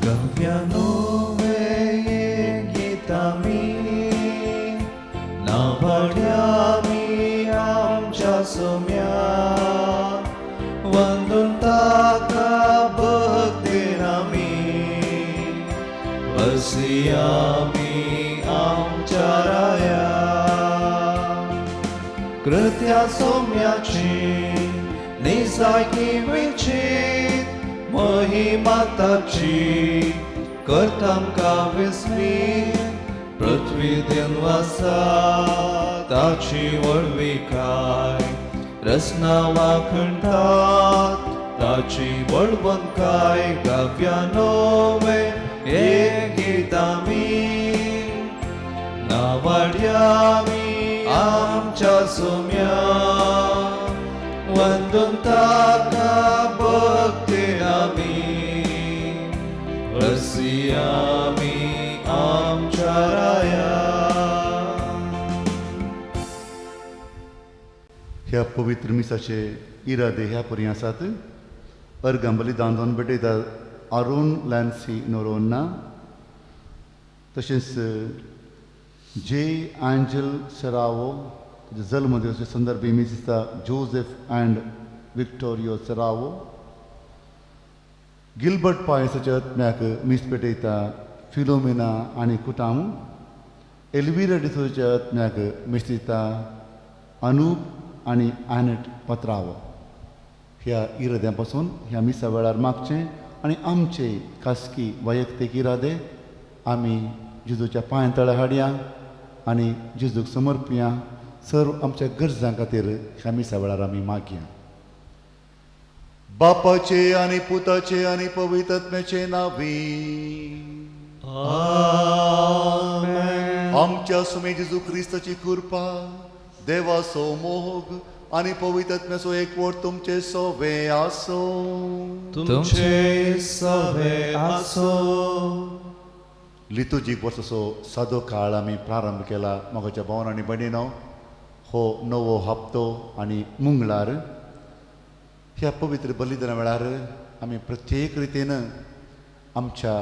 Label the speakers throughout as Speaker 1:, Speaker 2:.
Speaker 1: गव्यानोवे गीतामी नावाड्यामी आमच्या सोम्या वंदून ताका भक्तीन आमी बसयामी आमच्या राया. कृत्या सोम्याची निजायकी विचीत महिमा ताची करता विस्मीत पृथ्वी दिनवासा ताची व्हडविकाय रचना वाखणटात ताची बळवंतकाय. गाव्यानोवे एक गीतामी नावाड्यामी आमच्या सोम्या वंदून ताका भक्तीन आमी रसियामी आमच्या राया.
Speaker 2: ह्या पवित्र मिसाचे इरादे ह्या परी आसात. अर्गां बलिदान जावन भेटयता आरोन लॅन्सी नोरोन्ना, तशेंच जे एंजल सरावो जल्म दिवसाचे संदर्भी मीस दिसता जोझेफ अँड विक्टोरियो सरावो. गिलबर्ट पायसाच्या आत्म्याक मीस पेटयता फिलोमिना आनी कुटाम. एल्विरा डिसोच्या आत्म्याक मीस दिता अनूप आनी आनट पत्रावो. ह्या इराद्यां पासून ह्या मिसा वेळार मागचें आनी आमचे खासगी वैयक्तीक इरादे आमी जेजूच्या पांय तळ्या हाडया आनी जेजूक समर्पया. सर्व आमच्या गरजां खातीर ह्या मिसा वेळार आमी मागया. बापाचे आनी पुताचे आनी पवित्र आत्म्याचे नांवी
Speaker 1: आमेन.
Speaker 2: आमच्या सुमे जेजू क्रिस्ताची कृपा, देवाचो मोग आनी पवित्र आत्म्याचो एकवट तुमचे सोवे आसो.
Speaker 1: तुमचे सवे आसो.
Speaker 2: लितुजीक वर्साचो सादो काळ आमी प्रारंभ केला. मोगाच्या भावन आनी भयणीनो, हो नवो हप्तो आनी मंगळार ह्या पवित्र बलिदाना वेळार आमी प्रत्येक रितीन आमच्या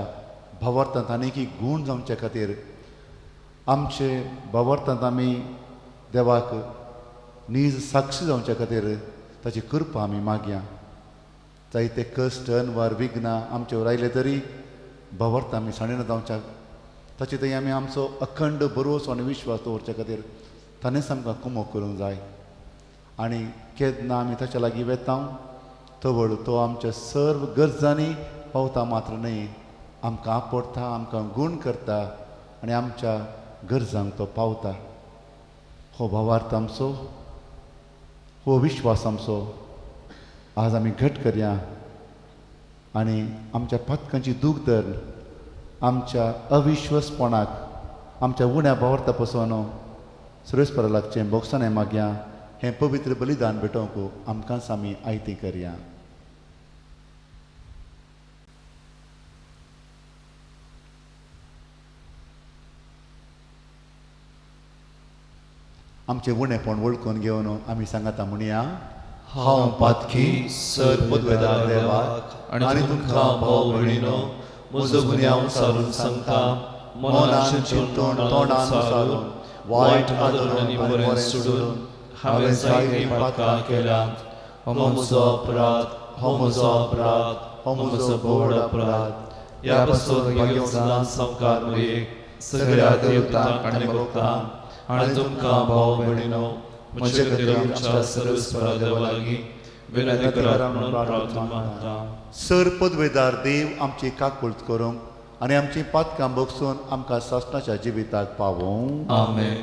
Speaker 2: भावार्थांत आनीक गूण जावच्या खातीर आमचे भावार्थांत आमी देवाक नीज साक्षी जावच्या खातीर ताची कृपा आमी मागया. जायते कश्ट अनवार विघ्नां आमचेर आयले तरी भावार्थ आमी सांडिना जावच्याक ताचे थंय आमी आमचो अखंड भरवसो आनी विश्वास दवरच्या खातीर ताणेंच आमकां कुमोक करूंक जाय. आनी केन्ना आमी ताच्या लागीं वेता तवळ तो आमच्या सर्व गरजांनी पावता मात्र न्हय, आमकां आपडटा, आमकां गूण करता आनी आमच्या गरजांक तो पावता. हो भावार्थ आमचो, हो विश्वास आमचो आज आमी घट करया आनी आमच्या पातकांची दूख धरून आमच्या अविश्वासपणाक आमच्या उण्या भावार्था पसून सुरेशपरा लागचें बोगसाणें मागया. हें पवित्र बलिदान भेटोवंक आमकांच आमी आयती करया. आमचें उणेपण वळखून घेवन आमी सांगाता म्हणया,
Speaker 1: हांव पातकी सर पदवेदार देवाक आनी तुमकां भाव भयणीनो म्हजो गुन्यांव सारून सांगता. मनान चिंतून तोंडान सारून वायट आदरून आनी बरें सोडून हांवें जायतीं पातकां केल्यांत. हो म्हजो अपराध, हो म्हजो अपराध, हो म्हजो भोवड अपराध. ह्या पासून भाग्यवंतान संवकार मरयेक सगळ्या देवतांक आनी भक्तांक आनी तुमकां भाव भयणीनो म्हजे खातीर आमच्या सर्वेस्परा देवा लागीं विनंती करात म्हणून प्रार्थना मागता.
Speaker 2: सर पदवेदार देव आमची काकुळट करूंक आनी आमची पातकां बगसून आमकां सासणाच्या जिविताक पावोवं.
Speaker 1: आमेन.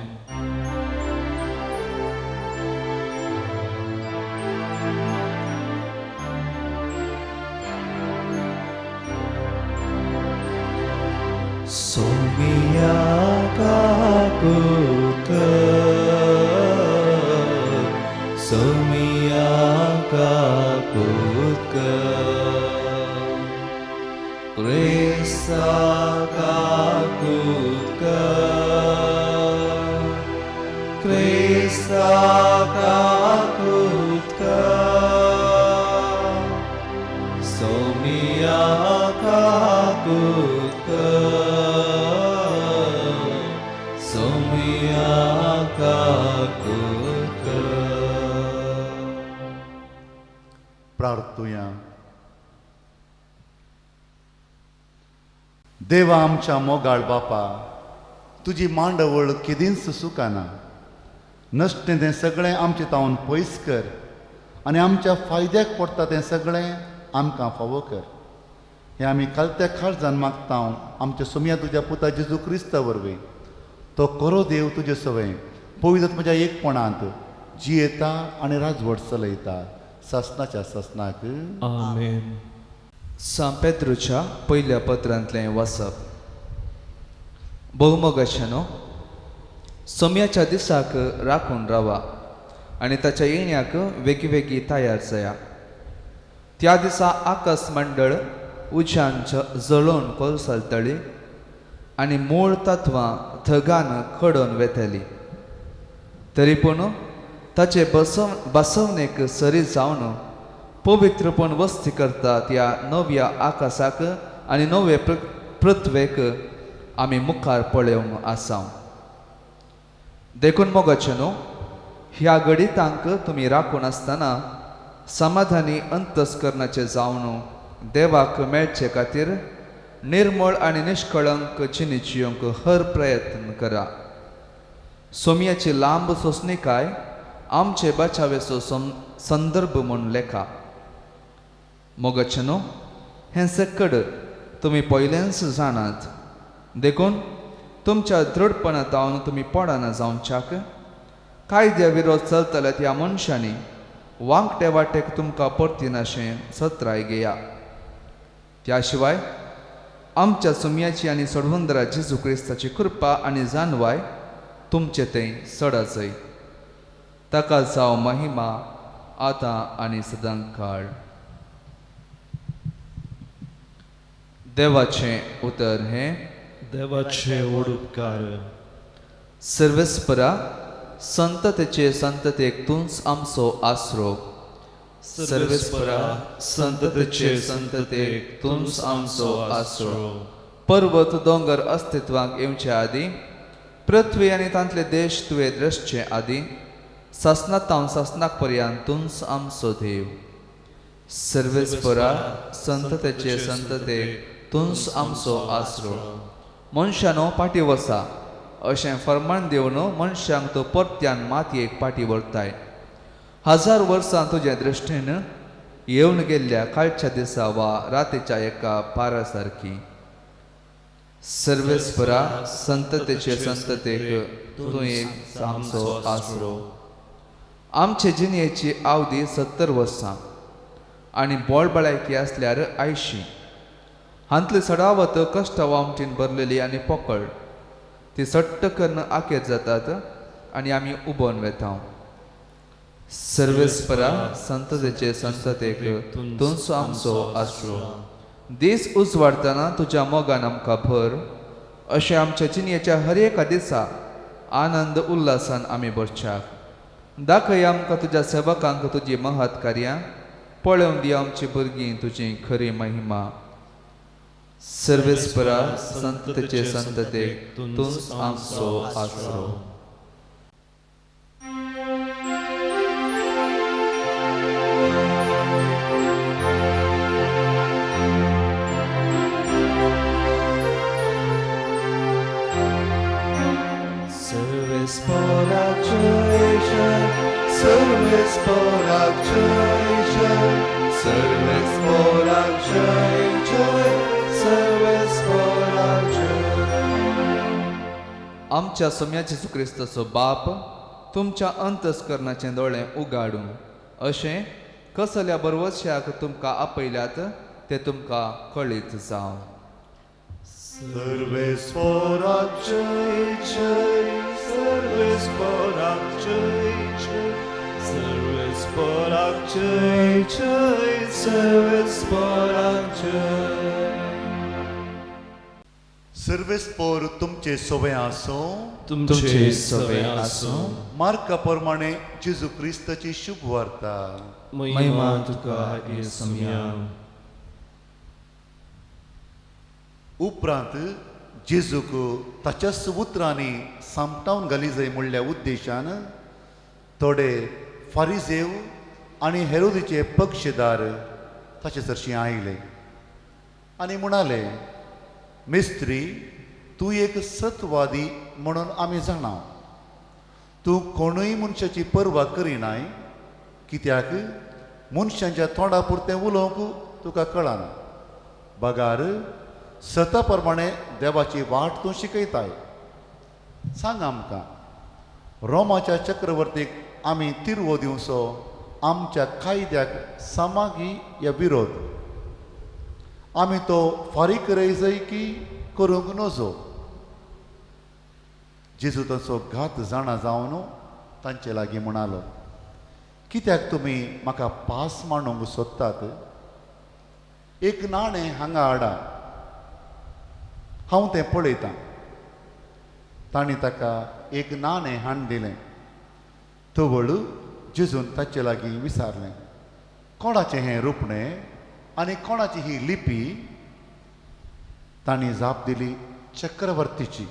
Speaker 1: सोमिया काकुत, सोमिया काकुत, क्रिस्ता काकुत, क्रिस्ता काकुत, सोमिया काकुत.
Speaker 3: काकूत कर, सोम्या काकूत कर.
Speaker 2: प्रार्थुया. देवा आमच्या मोगाळ बापा, तुजी मांडवळ केदींच सुकाना. नश्टें तें सगळें आमचें तावन पयस कर आनी आमच्या फायद्याक पडटा तें सगळें आमकां फावो कर. हें आमी खालत्या काळजान मागता आमच्या सोमया तुज्या पुता जेजू क्रिस्ता वरवीं. तो खरो देव तुजे सवें पवित्र म्हज्या एकपणांत जियेता आनी राजवट चलयता सासनाच्या सासनाक.
Speaker 1: आमेन.
Speaker 3: सांत पेद्रूच्या पयल्या पत्रांतलें वाचप. भोवमोगाच्यानो, सोम्याच्या दिसाक राखून रावा आनी ताच्या येण्याक वेगवेगळी तयार जाया. त्या दिसा आकाश मंडळ उज्यान जळोवन कोलसलतली आनी मूळ तत्वां धगान खडोवन वेतली. तरी पूण ताचे बसवणेक सरी जावन पवित्रपण वस्ती करता त्या नव्या आकाशाक आनी नवे पृथ्वेक आमी मुखार पळोवंक आसा. देखून मोगाचे न्हू, ह्या घडितांक तुमी राखून आसतना समाधानी अंतस्करणाचे जावन देवाक मेळचे खातीर निर्मळ आनी निश्कळंक जिणी जियोंक हर प्रयत्न करा. सोमयाची लांब सोंसणीकाय आमचे बचावेचो संदर्भ म्हूण लेखा. मोगाचे न्हू, हें सक्कड तुमी पयलेंच जाणात. देखून तुमच्या दृढपणा तावन तुमी पडना जावच्याक कायद्या विरोध चलतल्या त्या मनशांनी वांकटे वाटेक तुमकां परतिनाशें सत्राय घेया. त्या शिवाय आमच्या सुमयाची आनी सोडवंदरा जेजू क्रिस्ताची कृपा आनी जानवाय तुमचे थंय चडाचय. ताका जावं महिमा आतां आनी सदां काळ. देवाचें उतर हें.
Speaker 1: देवाचे व्हड उपकार.
Speaker 3: सर्वेस्परा, संततेचे संततेक तूंच आमचो आसरो. सर्वेस्परा, संततेचे संततेक तूंच आमचो आसरो. पर्वत दोंगर अस्तित्वाक येवचे आदीं, पृथ्वी आनी तांतले देश तुवें द्रश्चे आदीं, सासना तावन सासनाक पर्यंत तूंच आमचो देव. सर्वेस्परा, संततेचे संततेक तूंच आमचो आसरो. मनशानो पाटी वसा अशें फर्मान दिवन मनशांक तो परत्यान मातयेक पाटी व्हरताय. 1000 वर्सां तुजे दृश्टीन येवन गेल्ल्या कालच्या दिसा वा रातीच्या एका पारा सारकी. सर्वेस्परा, संततेचे संततेक तूं एक आमचो आसरो. आमचे जिणेची अवधी 70 वर्सां आनी बोळबळायकी आसल्यार 80. हांतली सडावत कश्ट वामटीन भरलेली आनी पोकळ. ती सट्ट करून आखेर जातात आनी आमी उबोन वेता. सर्वेस्परा, संततेचे संततेक तूंच आमचो आसरो. दीस उजवाडतना तुज्या मोगान आमकां भर, अशें आमच्या जिणेच्या हर एका दिसा आनंद उल्हासान आमी भरच्याक. दाखय आमकां तुज्या सेवकांक तुजी महत् कार्यां, पळोवन दी आमची भुरगीं तुजी खरी महिमा. सर्वेस्परा, संततेचे संततेक तूंच आमचो आसरो.
Speaker 1: सर्वेस्पराक जय जय, सर्वेस्पराक जय जय, सर्वेस्पराक जय जय, सर्वेस्पराक जय.
Speaker 3: आमच्या सोम्या जेजू क्रिस्ताचो बाप तुमच्या अंतस्करणाचे दोळे उगाडूं अशें कसल्या बरवश्याक तुमकां आपयल्यात ते तुमकां कळीत जावं.
Speaker 1: सर्वेस्पराक जय जय, सर्वेस्पराक जय जय, सर्वेस्पराक जय जय, सर्वेस्पराक जय.
Speaker 2: सर्वेस्पर तुमचे सोवे आसूं.
Speaker 1: तुमचे सवे आसूं.
Speaker 2: मार्का प्रमाणे जेजू क्रिस्ताची शुभ वार्ता.
Speaker 1: महिमा तुका येसुया.
Speaker 2: उपरांत जेजूक ताच्याच उतरांनी सामटावन घाली जाय म्हणल्या उद्देशान थोडे फारिजेव आनी हेरोदीचे पक्षदार ताचे सरशीं आयले आनी म्हणाले, मिस्त्री, तूं एक सत्वादी म्हणून आमी जाणा. तूं कोणूय मनशाची पर्वा करिनाय, कित्याक मनशांच्या तोंडा पुरतें उलोवंक तुका कळना. बगार सता प्रमाणे देवाची वाट तूं शिकयताय. सांग आमकां, रोमाच्या चक्रवर्तीक आमी तिरवो दिवचो आमच्या कायद्याक सामागी या विरोध? आमी तो फारीक करय की करूंक नजो? जेजू तांचो घात जाणा जावन तांचे लागीं म्हणालो, कित्याक तुमी म्हाका पास मांडूंक सोदतात? एक नाणें हांगा हाडा, हांव तें पळयतां. तांणी ताका एक नाणें हाडून दिलें. तवळ जेजून ताचे लागीं विचारलें, कोणाचें हें रुपणें आनी कोणाची ही लिपी? तांणी जाप दिली, चक्रवर्तीची.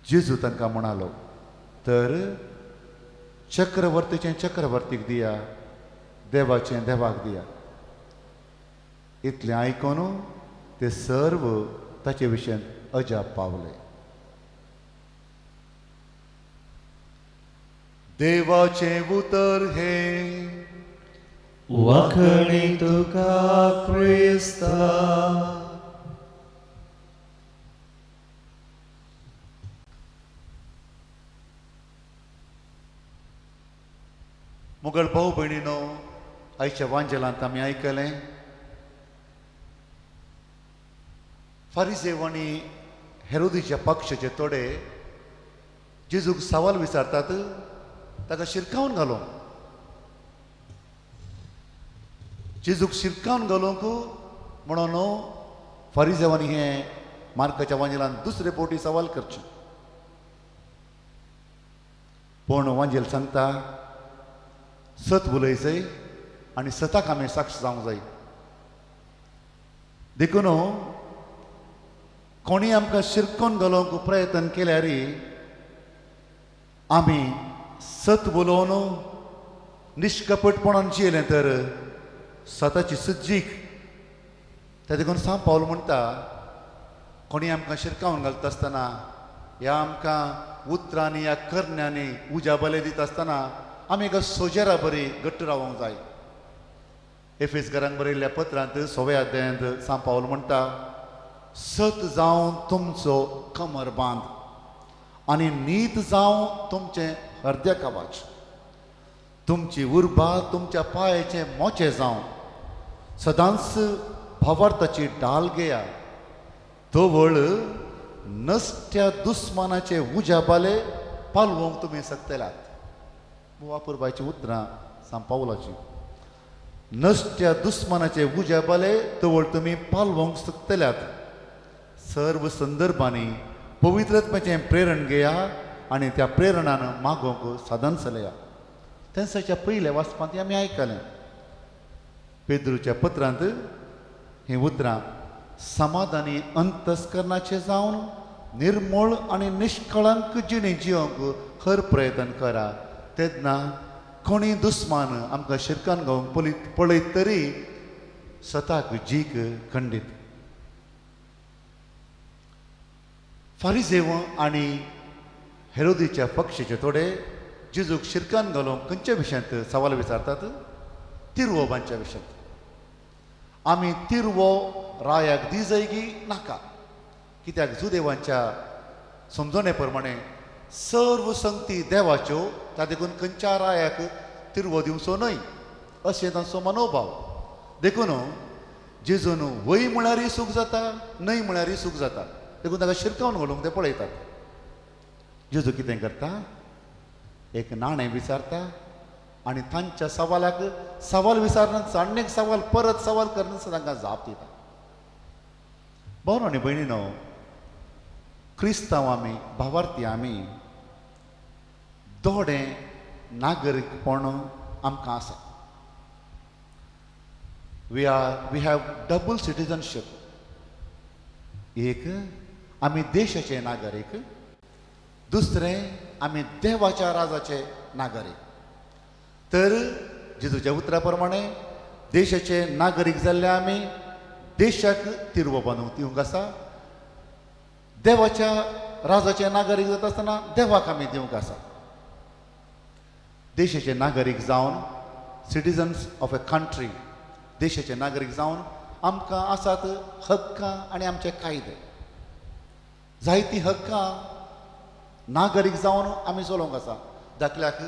Speaker 2: जेजू तांकां म्हणालो, तर चक्रवर्तीचें चक्रवर्तीक दिया, देवाचें देवाक दिया. इतलें आयकून ते सर्व ताचे विशयांत अजाप पावले. देवाचें उतर हें.
Speaker 1: वाखणी तुका क्रिस्ता.
Speaker 2: मुगल भाऊ भयणीनो, आयच्या वांजेलांत आमी आयकलें, फारिजेव आनी हेरोदीच्या पक्षाचे थोडे जेजूक सवाल विचारतात, ताका शिरकावन घालूंक. जेजूक शिरकावन घालूंक म्हणून फारिजेवांनी हें मार्काच्या वांजेलान दुसरे फावटी सवाल करचें. पूण वांजेल सांगता, सत उलय जाय आनी सताक आमी साक्ष जावंक जाय. देखून कोणी आमकां शिरकोन घालूंक प्रयत्न केल्यार आमी सत उलोवन निश्कपटपणान जियेलें तर सताची सुज्जीक. त्या देखून सांव पावल म्हणटा, कोणी आमकां शिरकावन घालता आसतना ह्या आमकां उतरांनी ह्या करण्यांनी उज्या बले दिता आसतना आमी एका सोजेरा बरी घट्ट रावंक जाय. एफेसकारांक बरयल्ल्या पत्रांत 6व्या अध्यायांत सांव पावल म्हणटा, सत जावन तुमचो कमर बांद आनी नीत जावन तुमचें हरद्या कवाच. तुमची उर्बा तुमच्या पांयाचे मोचे जावं, सदांच भावार्थाची ढाल घेया. तवळ नसत्या दुस्मानाचे उज्या बाले पालवंक तुमी शकतल्यात. वापरपाची उतरां सांव पावलाची, नसत्या दुस्मानाचे उज्या बाले तवळ तुमी पालवंक शकतल्यात. सर्व संदर्भांनी पवित्रत्वाचें प्रेरण घेया आनी त्या प्रेरणान मागोवंक साधन चलया. तेन्साच्या पयल्या वाचपांत आमी आयकलें, पेद्रूच्या पत्रांत हीं उतरां, समाधानी अंतस्करणाचें जावन निर्मळ आनी निश्कळंक जिणे जिवंक हर प्रयत्न करा. तेन्ना कोणी दुस्मान आमकां शिरकान घेवंक पळयत तरी सताक जीक खंडीत. फारिजेव आनी हेरोदीच्या पक्षाचे थोडे जेजूक शिरकान घालूंक खंयच्या विशयांत सवाल विचारतात? तिरवोबांच्या विशयांत. आमी तिरवो रायाक दी जायगी नाका? कित्याक जुदेवांच्या समजणे प्रमाणे सर्व संगती देवाच्यो, त्या देखून खंयच्या रायाक तिरवो दिवचो न्हय अशें तांचो मनोभाव. देखून जेजून वय म्हळ्यारय सूख जाता, न्हय म्हळ्यारय सूख जाता. देखून ताका शिरकावन घालूंक ते पळयतात. जेजू कितें करता, एक नाणें विचारता आनी तांच्या सवालाक सवाल विचारना आनी एक सवाल परत सवाल करना तांकां जाप दिता. भाव आनी भयणीनो, क्रिस्तांव आमी, भावार्थी आमी, दोडें नागरीकपण आमकां आसा. We have double citizenship. एक, आमी देशाचे नागरीक, दुसरें आमी देवाच्या राजाचे नागरीक. तर जेजूच्या उतरा प्रमाणे देशाचे नागरीक जाल्ले आमी देशाक तिरवो बांदूंक दिवंक आसा. देवाच्या राजाचे नागरीक जाता आसतना देवाक आमी दिवंक आसा. देशाचे नागरीक जावन, सिटीजन्स ऑफ अ कंट्री, देशाचे नागरीक जावन आमकां आसात हक्कां आनी आमचे कायदे. जायतीं हक्कां नागरीक जावन आमी चलोवंक आसा. दाखल्याक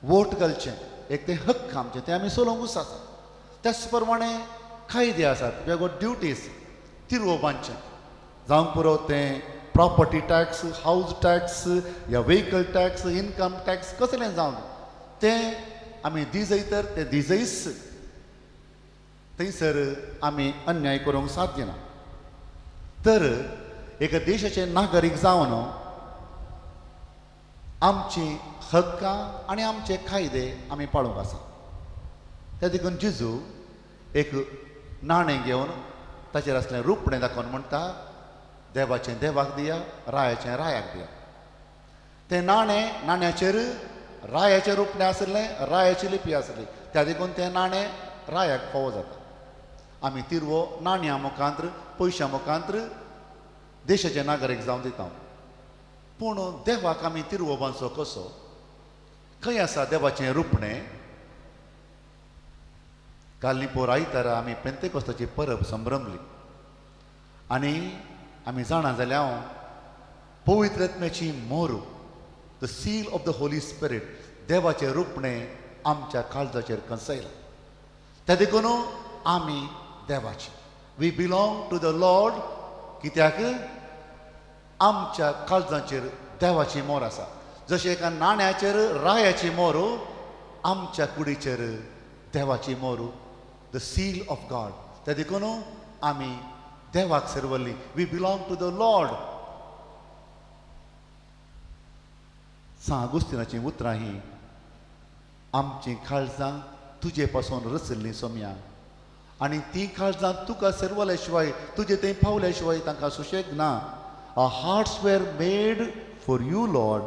Speaker 2: वोट घालचें एक तें हक्क आमचें, तें आमी चलोवंकूच आसा. त्याच प्रमाणे कायदे आसात, we have got duties, तिरवो बांदचें जावंक पुरो तें प्रॉपर्टी टॅक्स, हावज टॅक्स या व्हेकल टॅक्स, इनकम टॅक्स, कसलें जावन तें आमी दिजय तर तें दिजयच, थंयसर आमी अन्याय करूंक साध्य ना. तर एका देशाचे नागरीक जावन आमची हक्कां आनी आमचे कायदे आमी पाळूंक आसा. त्या देखून जेजू एक नाणें घेवन ताचेर आसलें रुपणें दाखोवन म्हणटा, देवाचें देवाक दिया, रायाचें रायाक दिया. तें नाणें, नाण्याचेर रायाचें रुपणें आसलें, रायाची लिपी आसली, त्या देखून तें नाणें रायाक फावो जाता. आमी तिरवो नाण्या मुखांत्र, पयशां मुखांत्र देशाचे नागरीक जावन दिता. पूण देवाक आमी तिरवो बांदचो कसो? खंय आसा देवाचें रुपणें? काल पोर आयतारा आमी पेंतेकोस्ताची परब संभ्रमली आनी आमी जाणा जाल्या हांव पवित्र आत्म्याची मोर, the seal of the Holy Spirit, देवाचें रुपणें आमच्या काळजाचेर कंसयलां. त्या देखून आमी देवाचे, we belong to the Lord. कित्याक आमच्या काळजाचेर देवाची मोर आसा. जशें एका नाण्याचेर रायाची मोर, आमच्या कुडीचेर देवाची मोर, the seal of God. त्या देखून आमी देवाक सर्वल्ली, we belong to the Lord. सांत आगुस्तिनाचीं उतरां हीं, आमचीं काळजां तुजे पासून रचिल्लीं सोम्या, आनी तीं काळजां तुका सर्वल्या शिवाय, तुजे थंय पावल्या शिवाय तांकां सुशेग ना. Our hearts were made for you, Lord,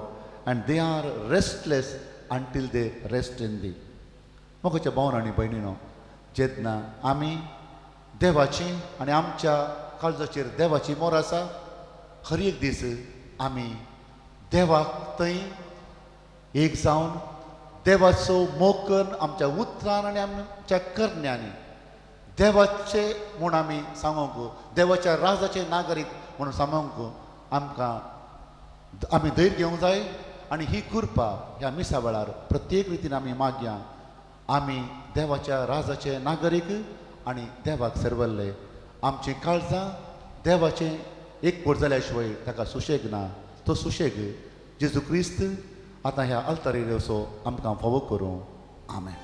Speaker 2: and they are restless until they rest in thee. मोगाच्या भावन आनी भयणीनो, जेन्ना आमी देवाची आनी आमच्या काळजाचेर देवाची मोर आसा, हर एक दीस आमी देवाक थंय एक जावन देवाचो मोग करून आमच्या उतरान आनी आमच्या करण्यांनी देवाचे म्हूण आमी सांगूंक, देवाच्या राजाचे नागरीक म्हणून सांगूंक आमकां आमी धैर्य घेवंक जाय. आनी ही कृपा ह्या मिसा वेळार प्रत्येक रितीन आमी मागया. आमी देवाच्या राजाचे नागरीक आनी देवाक सर्वल्ले. आमचीं काळजां देवाचें एकवट जाल्या शिवाय ताका सुशेग ना. तो सुशेग जेजू क्रिस्त आतां ह्या अल्तारीर असो आमकां फावो करूं. आमेन.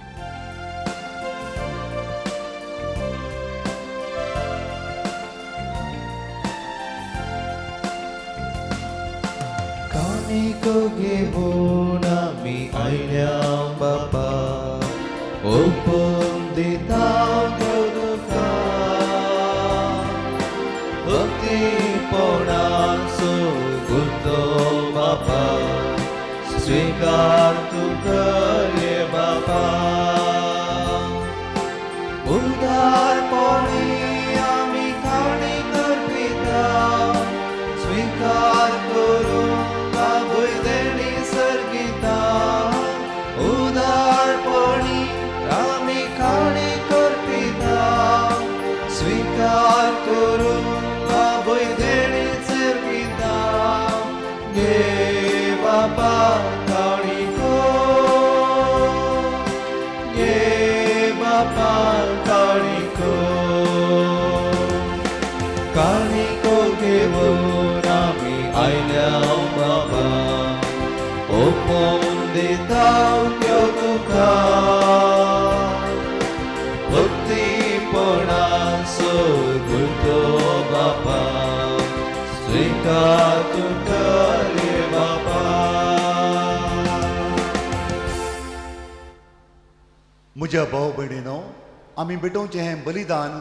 Speaker 1: काणिको घेवन आमी आयल्या बापा, ओपून दिता तुका, भक्तीपणाचो गुतो बापा, स्वीकार तूं कर रे बापा. उदारपणी आमी काणीक अर्पिता, स्वीकार करूं आवय देणी सर्गिता. उदारपणी आमी काणीक अर्पिता, स्वीकार करूं आवय देणी सर्गिता. घे बापा काणिको, घे बापा काणिको. काणिको घेवन आमी आयल्या बाबा, ओपून दिता त्यो तुका, भक्तीपणाचो गुतो बापा, स्वीकार तूं कर रे बापा.
Speaker 2: म्हज्या भाव भयणीनो, आमी भेटोवचें हें बलिदान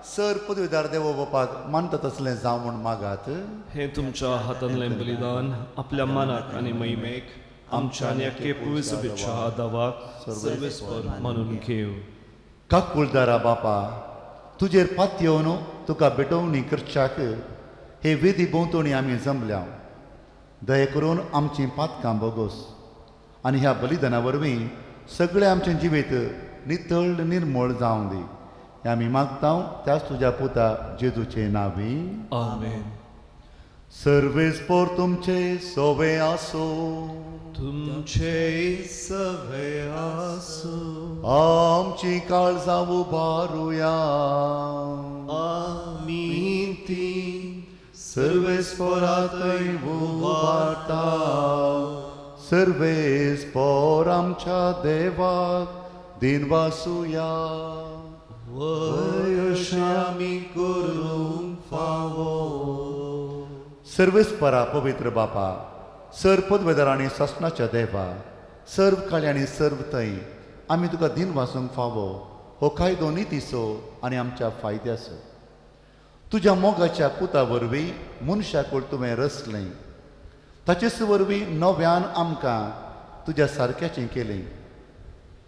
Speaker 2: सर पदवीदार देवो बापाक मानता तसलें जावं म्हूण मागात.
Speaker 4: हे तुमच्या हातांतलें बलिदान आपल्या मनाक आनी महिमेक आमच्या आनी अख्खे पुर्विसभेच्या दावाक सर्वेस्पर मानून घेव.
Speaker 2: काकुळदारा बापा, तुजेर पातयेवन तुका भेटवणी करच्याक हे वेदी भोंवतणी आमी जमल्या. दया करून आमचीं पातकां बोगोस आनी ह्या बलिदाना वरवीं सगळें आमचें जिवीत नितळ निर्मळ जावं दी. हें आमी मागता त्याच तुज्या पुता जेजूचे नांवी.
Speaker 4: आमेन.
Speaker 2: सर्वेस्पोर तुमचे सोवे आसो.
Speaker 1: तुमचे सवे आसो.
Speaker 2: आमची काळजां उबारुया.
Speaker 1: आमी ती सर्वेस्पोरातय उबारता.
Speaker 2: सर्वेस्पोर आमच्या देवाक दिनवासुया.
Speaker 1: वयशे आमी करूंक फावो.
Speaker 2: सर्वेस्परा पवित्र बापा, सर्व पदवेदार आनी सासणाच्या देवा, सर्व काळी आनी सर्व थंय आमी तुका दिन वासूंक फावो हो कायदो नितीचो आनी आमच्या फायद्याचो. तुज्या मोगाच्या पुता वरवीं मनशाकूळ तुवें रचलें, ताचेच वरवीं नव्यान आमकां तुज्या सारक्याचें केलें.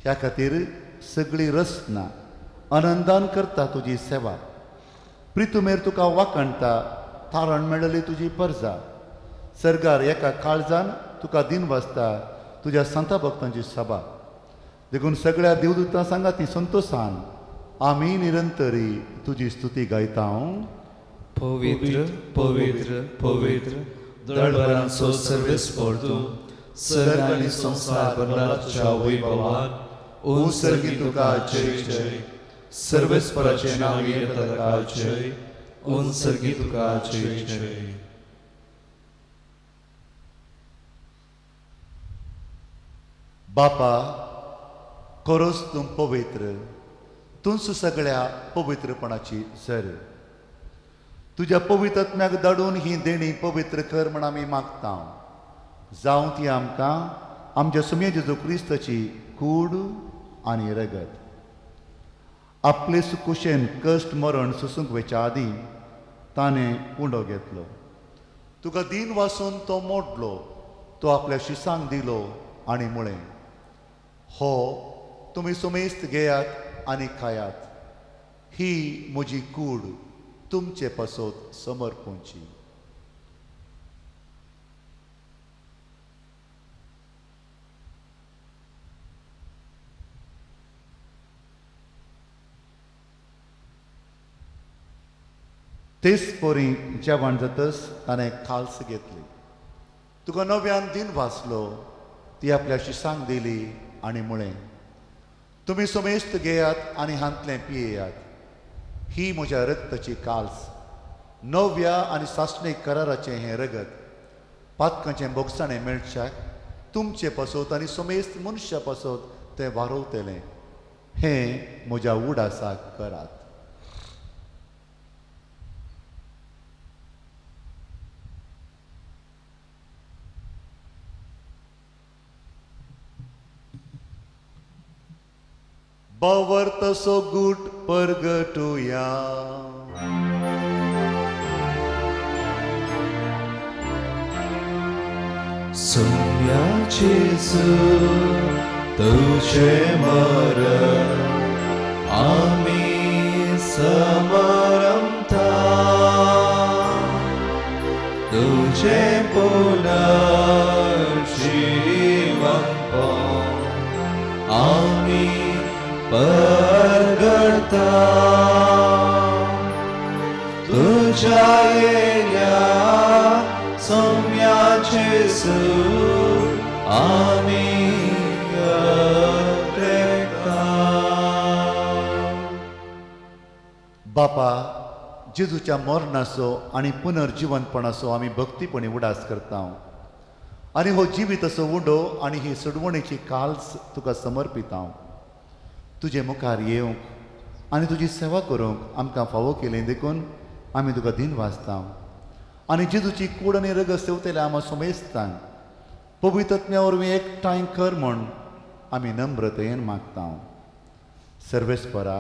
Speaker 2: ह्या खातीर सगळी रचना आनंदान करता तुजी सेवा. प्रितुमेर तुका वाखणटा, तारण मेळ्ळी तुजी परजा. सर्गार एका काळजान तुका दिन वाचता तुज्या संता भक्तांची सभा. देखून सगळ्या देवदूतां सांगा ती संतोशान आमी निरंतरी तुजी स्तुती गायता.
Speaker 3: पवित्र पवित्र पवित्र दळभरांचो सर्वेस्पोर तूं, सर्ग आनी संवसार भरला वैभवान. ओ सर्गी तुका जय जय. सर्वेस्पराचें नांव येता ताका जय. ओन सर्गी तुका जय जय.
Speaker 2: बापा, खरोच तूं पवित्र, तूंच सगळ्या पवित्रपणाची सर. तुज्या पवित्र आत्म्याक धाडून ही देणी पवित्र कर म्हण आमी मागता. जावं ती आमकां आमच्या सुमये जेजू क्रिस्ताची कूड आनी रगत. आपले सुकुशेन कश्ट मरण सोसूंक वयच्या आदीं ताणें उंडो घेतलो. तुका दीन वासून तो मोडलो, तो आपल्या शिसांक दिलो आनी म्हळें, हो तुमी सुमेस्त घेयात आनी खायात, ही म्हजी कूड तुमचे पासत समर्पूंची. तेच परी जेवण जातच ताणें खाल्स घेतली, तुका नव्यान दिन वाचलो, ती आपल्या शिसांक दिली आनी म्हळें, तुमी समेस्त घेयात आनी हांतलें पियेयात, ही म्हज्या रक्ताची काल्स, नव्या आनी सासणीक कराराचें हें रगत, पातकांचें भोगसाणें मेळच्याक तुमचे पासत आनी समेस्त मनशा पासत तें वारोवतलें. हें म्हज्या उडासाक करात. बावर तसो गूट परगटुया.
Speaker 1: सोम्या जेजू तुझे मरण आमी समरमता, तुझे पुनर्जीवनपण आमी परगडता. तुझ्या येण्या सोम्या जेजू आमी अत्रेकता.
Speaker 2: बापा, जेजूच्या मरणाचो आनी पुनर्जिवनपणाचो आमी भक्तीपणी उडास करता आनी हो जिवीत असो उंडो आनी ही सोडवणेची काल्स तुका समर्पिता. तुजे मुखार येवंक आनी तुजी सेवा करूंक आमकां फावो केली देखून आमी तुका दिन वाचता. आनी जेजूची कूड आनी रगत सेवतले आमा सोमेस्तांक पवित्र आत्म्या वरवीं एकठांय कर म्हूण आमी नम्रतेन मागता. सर्वेस्परा,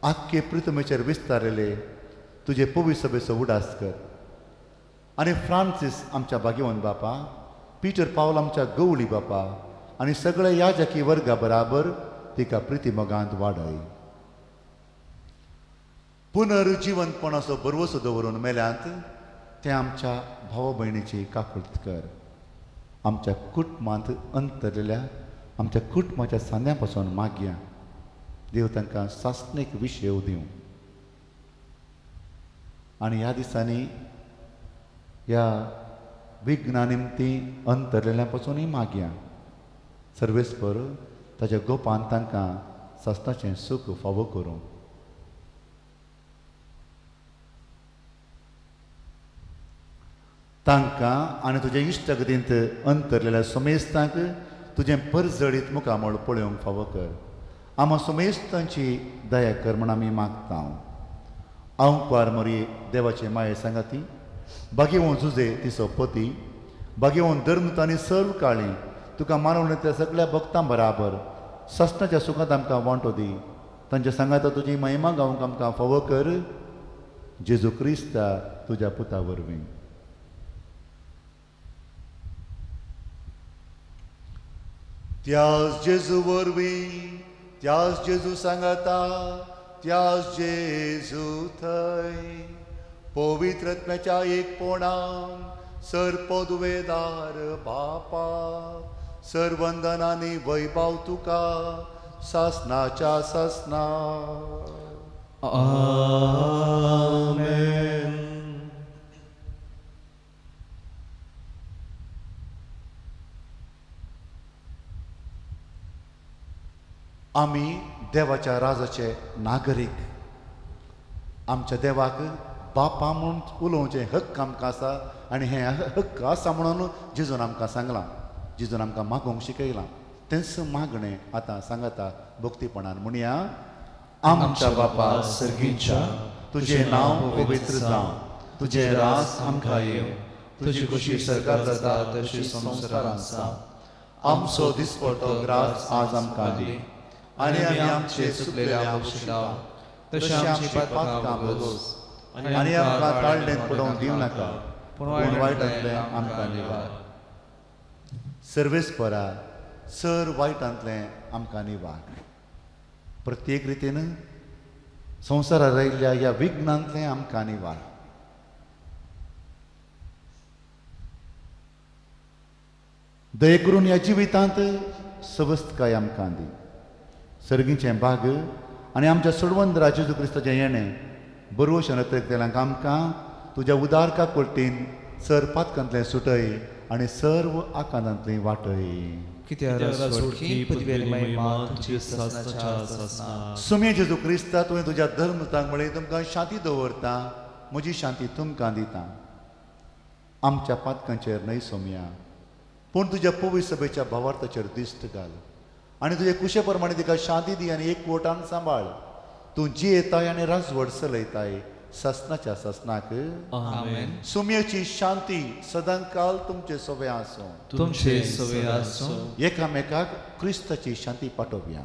Speaker 2: आख्खे पृथ्वीचेर विस्तारलेले तुजे पवित्र सभेचो उडास कर आनी फ्रांसीस आमच्या भाग्यवंत बापा, पीटर पावल आमच्या गवळी बापा आनी सगळ्या याजकी वर्गा बराबर तिका प्रिती मोगांत वाडय. पुनरुज्जीवनपणाचो भरवसो दवरून मेल्यांत ते आमच्या भाव भयणीची काकूळत कर. आमच्या कुटुंबांत अंतरलेल्या आमच्या कुटुंबाच्या सांद्या पासून मागया देव तांकां सासणीक विशेव दिवं. आनी ह्या दिसांनी ह्या विघ्ना निमती अंतरलेल्या पासूनय मागया सर्वेस्पर ताच्या गोपान तांकां सासणाचें सूख फावो करूं. तांकां आनी तुज्या इश्टगतींत अंतरलेल्या समेस्तांक तुजें परजळीत मुखामळ पळोवंक फावो कर. आमा समेस्तांची दया कर म्हण आमी मागता. आंवकुवार मोरये देवाचे माये सांगाती बागेवन जुजे तिचो पती बागेवन धर्म आनी सर्व काळी तुका मानवले त्या सगळ्या भक्तां बराबर ससनाच्या सुखांत आमकां वांटो दी. तांच्या सांगाता तुजी महिमा गावंक आमकां फावो कर. जेजू क्रिस्ता तुज्या पुता वरवीं. त्यास जेजू वरवीं, त्यास जेजू सांगाता, त्यास जेजू थंय पवित्र आत्म्याच्या एकपणान सर पदवेदार बापा सर वंदनानी वैभव तुका सासनाच्या सासना.
Speaker 1: आमेन.
Speaker 2: आमी देवाच्या राजाचे नागरीक. आमच्या देवाक बापा म्हूण उलोवचें हक्क आमकां आसा आनी हें हक्क आसा म्हणून जेजून आमकां सांगलां, जेजून आमकां मागूंक शिकयलां. तेंच मागणें आतां सांगता भक्तीपणान म्हणया. आमच्या बापा
Speaker 1: सर्गीच्या,
Speaker 2: तुजें नांव पवित्र जावं, तुजें राज आमकां येवं,
Speaker 3: तुजी खुशी सरकार जाता तशी संवसारांत जावं.
Speaker 2: आमचो दिसपडटो ग्रास आज आमकां दी आनी आमी आमचे चुकलेल्या
Speaker 3: बक्षिता तशें आमची पातकां भोगोस
Speaker 2: आनी आमकां ताळणेंत पडोवंक दिवं नाका, पूण वायटांतलें आमकां निवार. सर्वेस्परा सर वायटांतलें आमकां निवार. प्रत्येक रितीन संवसारार आयिल्ल्या ह्या विघ्नांतलें आमकां निवार. दये करून ह्या जिवितांत सवस्तकाय आमकां दी. सर्गीचें भाग आनी आमच्या सोडवंदरा जेजू क्रिस्ताचें येणें बरवशें रतयतल्यांक आमकां तुज्या उदार काकुळटीन सर पातकांतलें सुटय आनी सर्व आकांतांतलें वाटय. सुमे जेजू क्रिस्ता तुवें तुज्या धर्मतांक म्हळें तुमकां शांती दवरता, म्हजी शांती तुमकां दिता. आमच्या पातकांचेर न्हय सोमया, पूण तुज्या पवित्र सभेच्या भावार्थाचेर दिश्ट घाल आनी तुजे कुशे प्रमाणे तिका शांती दी आनी एकवटान सांबाळ. तूं जियेताय आनी राजवट चलयताय सासनाच्या सासनाक.
Speaker 3: आमेन.
Speaker 2: सुम्याची शांती सदांकाल तुमचे सोबे आसूं.
Speaker 3: तुमचे सोबे आसूं.
Speaker 2: एकामेकाक क्रिस्ताची शांती पाठोवया.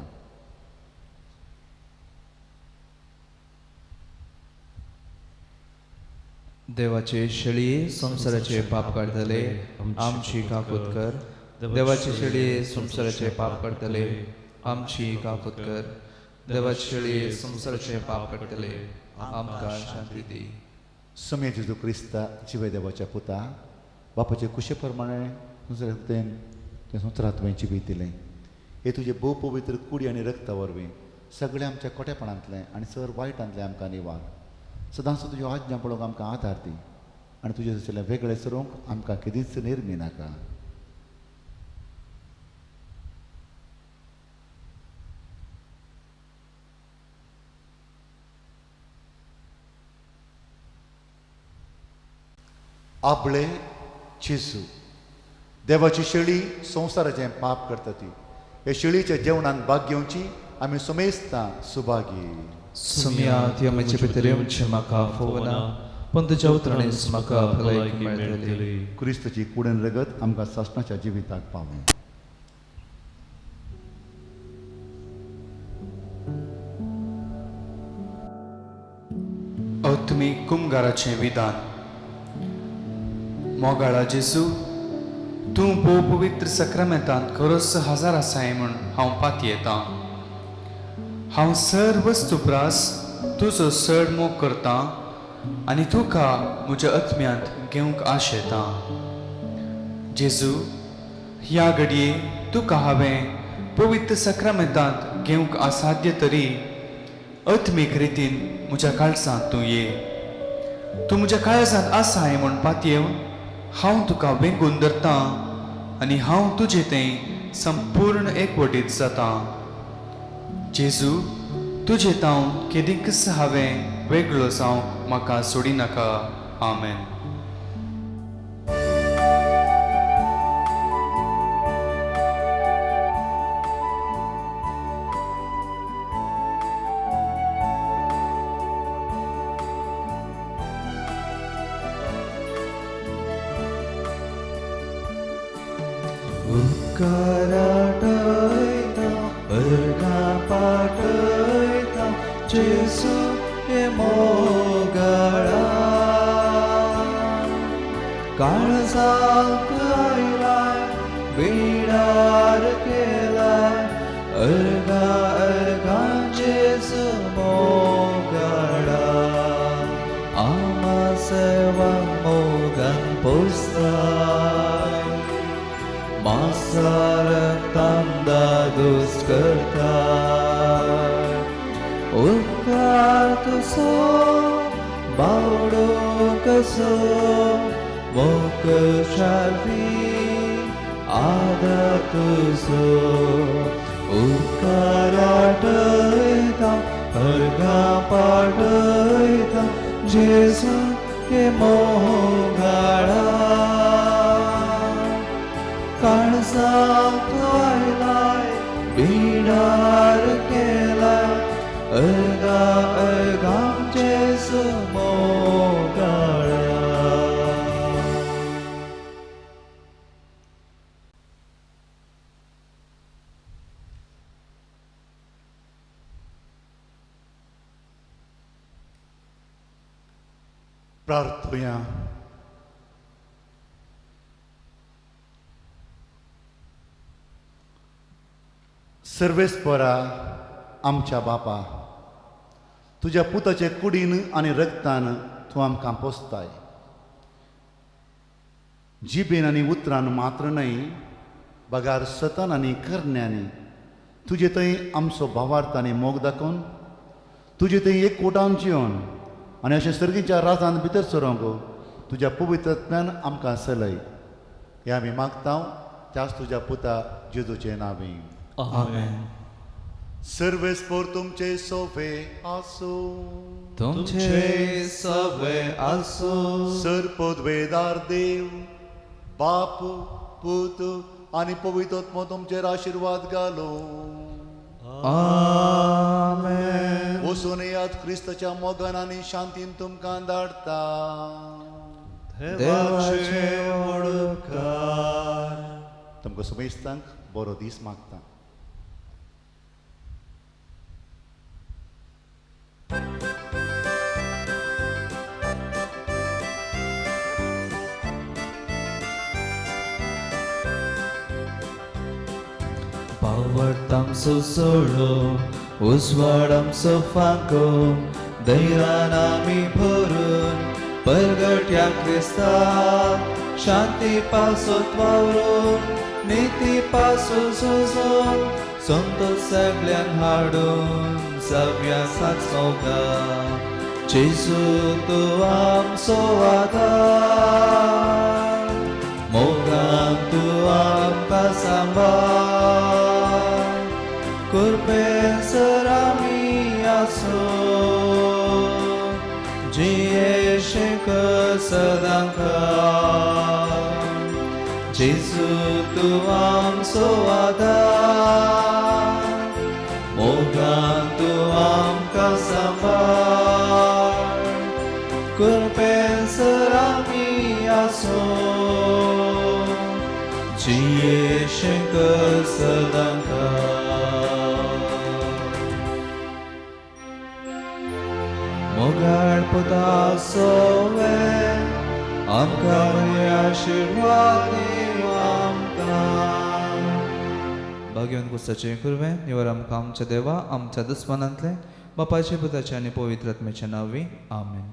Speaker 3: देवाचे शेळये संवसाराचे पाप काडटले आमची काकूत कर. देवाचे शेळये संवसाराचे पाप काडटले आमची काकूत कर. देवाचे शेळये संवसाराचे पाप काडटले आमकां शांती दी.
Speaker 2: सुमे जेजू क्रिस्ता जिवे देवाच्या पुता बापाचे कुशे प्रमाणे तें संवसारांत तुवें जिवीत दिलें. हे तुजे भोव पवित्र कुडी आनी रक्ता वरवीं सगळें आमच्या कोटेपणांतलें आनी सर वायटांतलें आमकां निवार. सदांच तुज्यो आज्ञा पळोवंक आमकां आदार दी आनी तुजें आशिल्लें वेगळें सरूंक आमकां केदीच निर्मी नाका. आपले जेजू देवाची शेळी संवसाराचें पाप करता ती हे शेळीच्या जेवणान भाग घेवची आमी सुमेस्तां सुभागी.
Speaker 3: सुम्या ती आमचे भितर येवचें म्हाका फोवना, पूण तुज्या उतरांनीच म्हाका भलायकी मेळटली.
Speaker 2: क्रिस्ताची कुडीन रगत आमकां सासणाच्या जिविताक पावूं.
Speaker 5: अत्मीक कुमगाराचें विधान. मोगाळा जेजू, तूं भोव पवित्र सक्रामेंतांत खरोच हजार आसाय म्हूण हांव पातयेतां. हांव सर वस्तू प्रास तुजो चड मोग करतां आनी तुका म्हज्या आत्म्यांत घेवंक आशेतां. जेजू, ह्या घडये तुका हांवें पवित्र सक्रामेंतांत घेवंक असाध्य तरी आत्मीक रितीन म्हज्या काळजांत तूं ये. तूं म्हज्या काळजांत आसाय म्हूण पातयेवन हांव तुका वेंगून धरतां आनी हांव तुजे थंय संपूर्ण एकवटीत जातां. जेजू, तुजे तावन केदींकच हांवें वेगळो जावंक म्हाका सोडिनाका. आमेन.
Speaker 6: उपकाराटयता अर्घां पाटयता जेजू हे मोगाळा. काळजाक आयलाय बिडार केलाय अर्घां अर्घां जेजू मोगाळा. आमा सेवा मोगान पोसताय मासारतां दादोस करताय. उपकार तुजो बावडो कसो मोक शार्वी आदर तुजो. उपकार आटयता अर्घां पाटयता जेजू हे मोगाळा. काळजाक आयलाय बिडार केलाय अर्घां अर्घां जेजू मोगाळा.
Speaker 2: प्रार्थुया. सर्वेस्परा आमच्या बापा, तुज्या पुताचे कुडीन आनी रक्तान तूं आमकां पोसताय. जिबेन आनी उतरान मात्र न्हय बगार सतान आनी करण्यांनी तुजे थंय आमचो भावार्थ आनी मोग दाखोवन तुजे थंय एक कोटान जिवन आनी अशें सर्गीच्या राजान भितर सरोंक तुज्या पवित्रत्म्यान आमकां चलय. हें आमी मागता त्याच तुज्या पुता जेजूचें नांवें.
Speaker 5: आमेन.
Speaker 2: सर्वेस्पोर तुमचे सोवे आसूं.
Speaker 6: तुमचे सवे आसूं.
Speaker 2: सर पदवेदार देव बाप पूत आनी पवित्र आत्मो तुमचेर आशिर्वाद घालूं.
Speaker 6: आमेन.
Speaker 2: वचून येयात क्रिस्ताच्या मोगान आनी शांतीन तुमकां धाडटा.
Speaker 6: देवाचे उपकार.
Speaker 2: तुमकां समेस्तांक बरो दीस मागता.
Speaker 6: पावट आमचो सोडो उजवाड आमचो फांको धैर्यान आमी भरून परगट्या क्रिस्ताक शांती पासत वावरून निती पासून झुजून संतोष सगळ्यांक हाडून सगळ्या सात मोगा. जेजू तूं आमचो आदार मोगान तूं आमकां सांबाळ. कुरपेसर आमी आसूं जियेशेक सदांकाळ. जेजू तूं आमचो आदार मोगान तूं आमकां सांबाळ. कुरपेसर आमी आसूं जियेशेक सदांकाळ. मोगाळ मोगाळ पुता सोवे आमकां बरे आशिर्वाद दिव आमकां.
Speaker 3: भाग्यवंत कुस्ताचें कुरवें निवर आमकां आमच्या देवा आमच्या दुस्मानांतलें बापायचे पुताचे आनी पवित्र आत्म्याच्या नांवी आमेन.